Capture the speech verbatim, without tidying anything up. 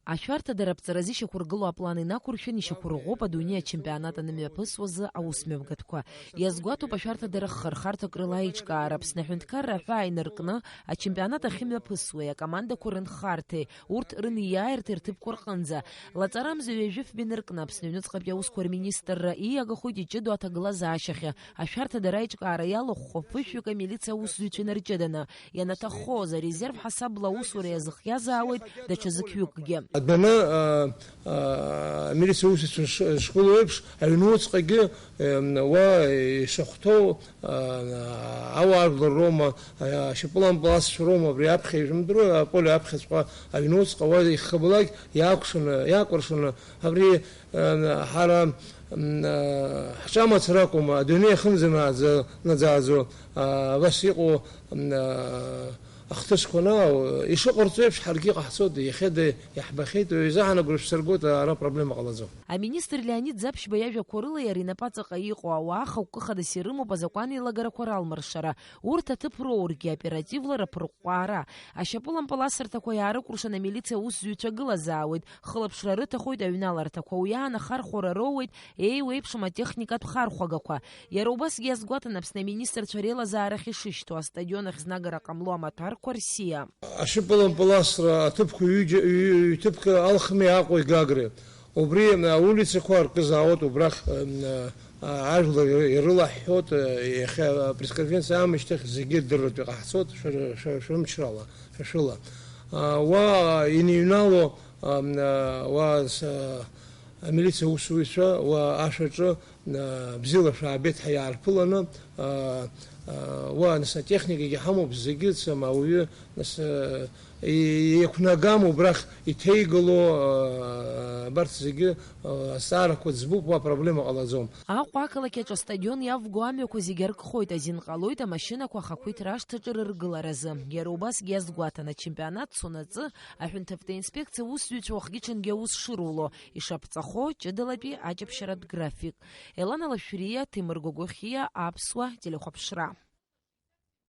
Ашәарҭадара аԥҵаразы ишьақәыргылоу аплан инақәыршәан, ишьақәырӷәӷәоуп адунеи ачемпионат анымҩаԥысуаз аусмҩаԥгатәқәа. Иазгәаҭоуп ашәарҭадара ххырхарҭа крыла аиҿкаара. Аԥсны аҳәынҭқарра аҳәаа инаркны, ачемпионат ахьымҩаԥысуеи, акомандақәа рынхарҭеи, урҭ рыниааирҭеи рҭыԥқәа рҟынӡа. Лаҵарамза ҩажәи фба инаркны Аԥсны аҩныҵҟатәи аусқәа рминистрра ииагахоит иҷыдоу аҭагылазаашьахьы. Ашәарҭадара аиҿкаара иалахәхо ԥышәҩык амилициа аусзуҩцәа инарҷыданы, ианаҭаххоз, арезерв ҳасабла аусура иазыхиазаауеит даҽа зықьҩыкгьы. Адәаны, а, а, амилициа усзуҩцәа ш-, шгылоу еиԥш, аҩнуҵҟагьы, ем, уа ишахәҭоу, а, ауаажәлар роума, а, ашьапылампыласцәа роума, абри аԥхьа ижәымдыруа, аполе аԥхьаҵәҟьа аҩнуҵҟа уа иххабалак иаакәшаны, иаакәыршаны, абри, а, ҳара, м, а, ҳҿамацара акәым, адунеи ахьынӡанаӡа-, наӡааӡо, а, абас иҟоу, м, а, ахҭысқәа анаау, ишыҟарҵо еиԥш, ҳаргьы иҟаҳҵоит, иахьада иаҳбахьеит, уаҩ изаҳан агәра шәсыргоит, ара проблема ҟалаӡом. Аминистр Леонид Ӡаԥшьба иажәақәа рыла, иара инапаҵаҟа иҟоу ауаа хықәкы хадас ирымоуп азакәан еилагарақәа ралмыршара. Урҭ аҭыԥ роургьы, оперативла рыԥырҟәҟәаара. Ашьапылампыласырҭақәа иаарыкәыршан амилициа аусзуҩцәа гылазаауеит, хылаԥшра рыҭахоит аҩналарҭақәа, уи аан ахархәара роуеит, еиуеиԥшым атехникатә хархәагақәа. Иара убасгьы иазгәаҭан Аԥсны аминистрцәа реилазаарахь ишышьҭоу, астадион ахь знагара ҟамло амаҭәарқәа рсиа. Ашьапылампыласра аҭыԥқәа ҩыџьа, ҩ-, ҩ-, ҩ-ҭыԥқәа Алхми, Аҟәеи, Гагреи. Убри, а, аулицақәа аркызаауеит, убрахь, а, а, ажәлар иры-, ирылаҳҳәоит, а, иахьа, а, пресс-конференциа аамышьҭахь зегьы дырратәы иҟаҳҵоит, шәара, шәара, шәымчрала, шәа шәыла. А, уа иныҩнало, а, а, уа с-, а, амилициа усзуҩцәа, уа ашәаҿы, а, бзиала шәаабеит ҳәа иаарԥыланы, а, а, уа, нас, атехникагьы ҳамоуп, зегьы ыцым, ауаҩы, нас, а, и-, иақәнагам убрахь иҭеигало, а, абарҭ зегьы, а, азҵаарақәа ӡбуп, уа проблема ҟалаӡом. Аҟәа ақалақь аҿы астадион иавго амҩақәа зегьы аркхоит, азин ҟалоит амашьынақәа ахақәиҭра ашҭаҿы рыргыларазы. Иара убасгьы иазгәаҭан, ачемпионат цонаҵы аҳәынҭавтоинспекциа усзуҩцәа уахгьы-ҽынгьы аус шыруло, ишаԥҵахо ҷыдалатәи аҷаԥшьаратә график. Елана Лашәриа, Ҭемыр Гогохиа, Аԥсуа телехәаԥшра.